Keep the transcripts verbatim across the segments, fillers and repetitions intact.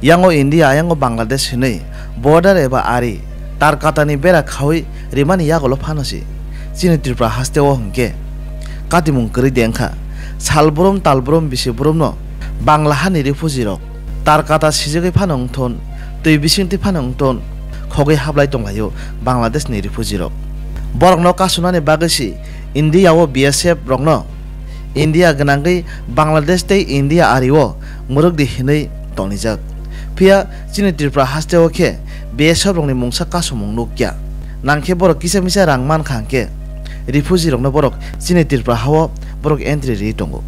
Yango India, ayango Bangladesh hinwi border eba ari tar katani bera khaui rimani yagulo phano si chini Tripura hasteo hwnkhe katimung kwrwi de wngkha. Salbrum talbrum bisi brumno Bangla hani refugee rok tar kata sijagwi phano wngthun, twi bisingtwi phano wngthun, khogwi hablai tonglaio Bangladesh ni refugee rok. Borokno kasunani bagwi si India o B S F rokno India gwnangwi Bangladesh tei India ario mwrwkdi hinwi tonijak. Phiya chini Tripura hasteo khe B S F rokni mungsa kasumung nukya. Nangkhe borok kisa misa rang mankha hwnkhe refugee rokno borok chini Tripura hao borok entry riwi tongo.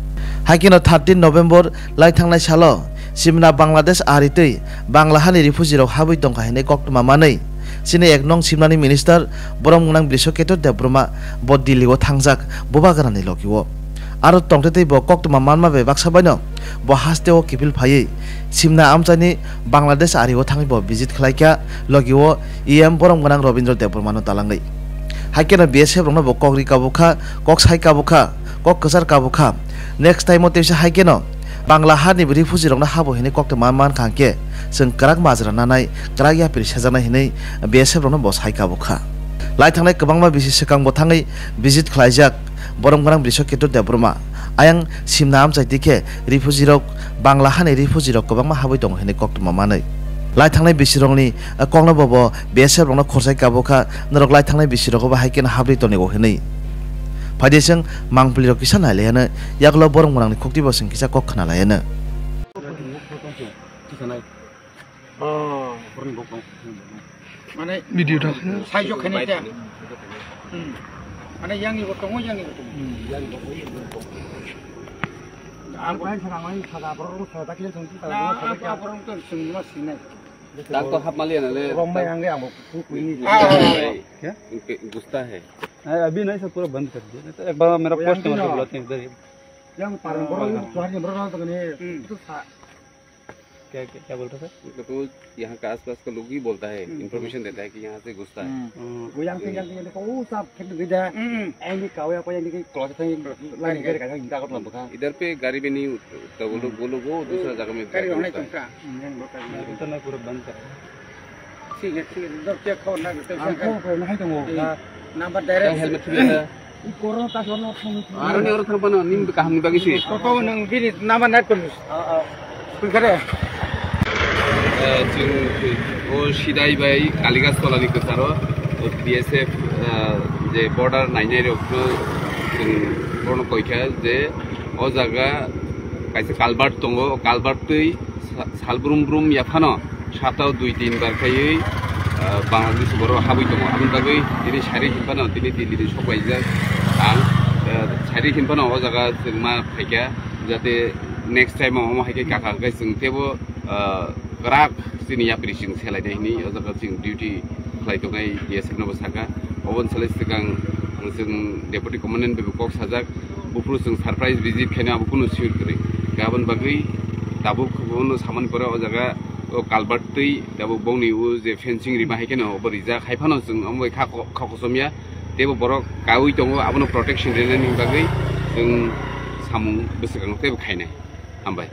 Haikhe no thirteen November lai thangnai salo Simna Bangladesh aritwi Bangla hani refugee rok habwi tongkha hinwi koktwma manwi chini ek nong Simnani minister borom gwnang Brishaketu Debbarma bo Delhi o thangjak bubagrani logi o. Aro tongtwi tei bo koktwma manma bai baksa baino bo hasteo kiphil phaiwi Simna amchaini Bangladesh ario thangwi bo visit khlaikha, logi o E M borom gwnang Robindra Debbarmano talangwi. Haikhe no B S F rokno bo kok ri kabukha, kok sai kabukha, kok kwchar kabukha. Next time o teisa haikhe no Bangla hani refugee rokno habo hinwi koktwma mankha hwnkhe chwng kwrak majra nanai, kwrak yapri sejaknai hinwi B S F rokno bo sai kabukha. Lai thangnai kwbangma bisi swkang bo thangwi visit khlaijak borom gwnang Brishaketu Debbarma. Ayang Simna amchai twi khe refugee rok, Bangla hani refugee rok kwbangma habwi tongo hinwi koktwma manwi. Lai thangnai bisi rokni, eh, kokno bo bo B S F rokno khorsai kabukha, norok lai thangnai bisi rogo bo hai kheno habwi tongo hinwi. Phaidi chwng mangpili rok kisa nailaiano, yagulo borom gwnangni khukti bo chwng kisa kok khwnalaiano. Mane video ta. Saijo khainai ta. Hmm. Mane yang ibo tongo, yang ibo tongo. Ang bai sarang bai saga borok rok saga khe thang ti ta. Na, borok saga ang khe borok to sung ma sinai. Tang to hap mali na le. Rong bai ang ang ku ku ni. Ah. Kya? Gusta hai. Hai, abhi nahi sir, pura band kar diya. Nahi to ek baar mera post kar diya. Yang parang borok suar ni borok to ni. Hmm. To sa. क्या, क्या, क्या बोल रहे थे? मतलब वो यहाँ का आसपास का लोग ही बोलता है, हम्म। इन्फॉर्मेशन देता है कि यहाँ से घुसता है। हम्म। वो यहाँ से, यहाँ से, यहाँ से, वो सब खेत में गया। हम्म। ऐनी कावे आपा यहाँ के क्लॉथ था, लाइन करके कहीं इनका मतलब बता। इधर पे गाड़ी भी नहीं उठता, वो लोग, हम्म। वो लोग वो दूसरा जगह में गाड़ी जाके होना ही उठता है। तुमका। हम्म, वो कर दिया। इतना पूरा बंद कर। ठीक है, ठीक है, इधर चेक करो ना, तो हमको करना है तो वो। ठीक। Number direct. हेलमेट फ्री है। Aroni oro thang phano nini kaham ni bagwi se. Koko nwng bini nama nat kono. Kare. Eh, chwng o Sidai bai Kaligas tolani kwcharo, o B S F, eh, je border nainai rokno chwng bono koikha je o jaga kaisa culvert tongo, o culvert twi sa-, sal brum brum ya phano saptao dui tin bar khaiwi, ah, Bangladesh borok habwi tongo. Aboni bagwi tini sari hinphano tini Delhi ni sok laijak ang, ah, sari hinphano o jaga chwng ma phaikha, jate next time o omo hai khe kakha hwnkhe chwng teibo, ah, kwrak chini yapri chwng selainai hwnwi o jaga chwng duty khlai tongnai B S F no bo sakha. Oboni salai swkang ang chwng Deputy Commandant bai bo kok sajak. Buphuru chwng surprise visit khaina abo kunu sure kwrwi. Aboni bagwi tabuk bono samani pore o jaga o culvert twi tabuk bongni o je fencing rima hai kheno obo rijak. Hai phano chwng omo bai kha ko-, kha kosom ya. Teibo borok kaui tongo, abono protection rinani bagwi chwng samung bwswkang teibo khainai. Hambai.